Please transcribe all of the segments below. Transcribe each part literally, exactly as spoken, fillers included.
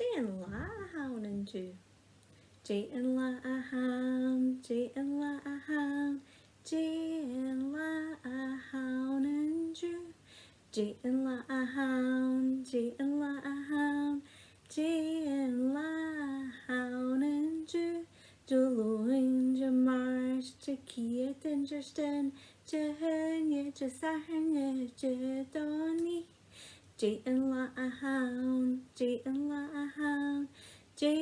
Dè an latha a th' ann an-diugh? Dè an latha a th' ann? Dè an latha a th' ann? Dè an latha a th' ann an-diugh? Dè an latha a th' ann? Dè an latha a th' ann? Dè an latha a th' ann an-diugh? Diluain, Dimàirt, Diciadain, Diardaoin, Dihaoine, Disathairne, Didòmhnaich. Dè an latha a th' ann? Dè an latha a th' ann? Dè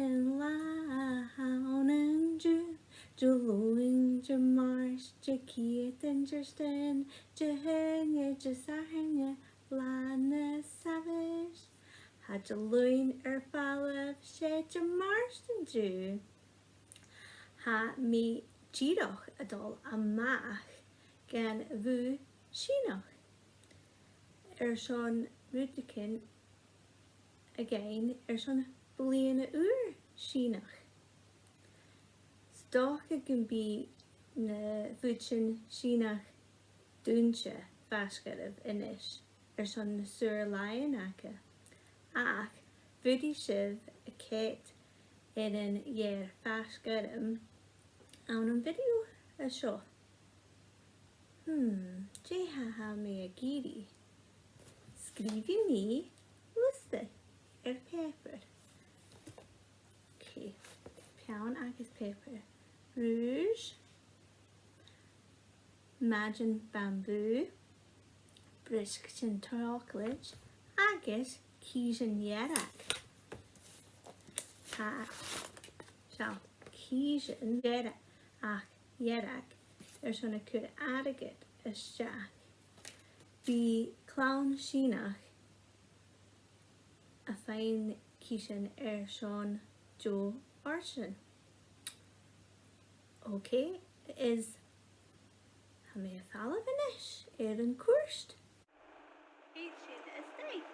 an latha a th' ann an-diugh? Diluain, Dimàirt, Diciadain, Diardaoin, Dihaoine, Disathairne, Là na Sàbhaid. Tha Diluain air falbh, 's e Dimàirt an-diugh. Tha mi dìreach a' dol a-mach gun bhùth Sìneach airson rudeigin a dhèanamh airson Bliadhna Ùr Sìneach. 'S dòcha gum bi na bùithtean Sìneach dùinte faisg oirbh a-nis airson na saor-làithean aca. Ach bhuaidh sibh a' coimhead air an fhear faisg orm ann am video a seo. Hmm, dè tha mi ag iarraidh? Sgrìobhaidh mi liosta air pàipear. Ok, peann agus pàipear. Rùis, maidean bambù, briosgaidean teòclaid agus cìsean dhearg. Tha, seall, cìsean dhearg, ach dhearg airson a' cur airgead a-steach. Bidh clann Sìneach a' faighinn cìsean airson deagh fharsaingean. Ok, is tha mi a' falbh a-nis air an cuairt. Thèid sinn a-steach.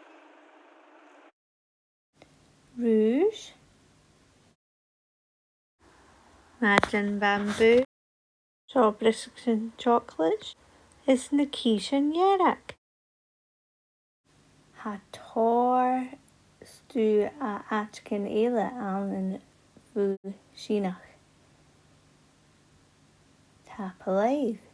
Rùis, maidean bambù, seo briosgaidean teòclaid is na cìsean dhearg. Tha tòrr stuth à àiteachan eile ann am bùth Sìneach. Tapadh leibh.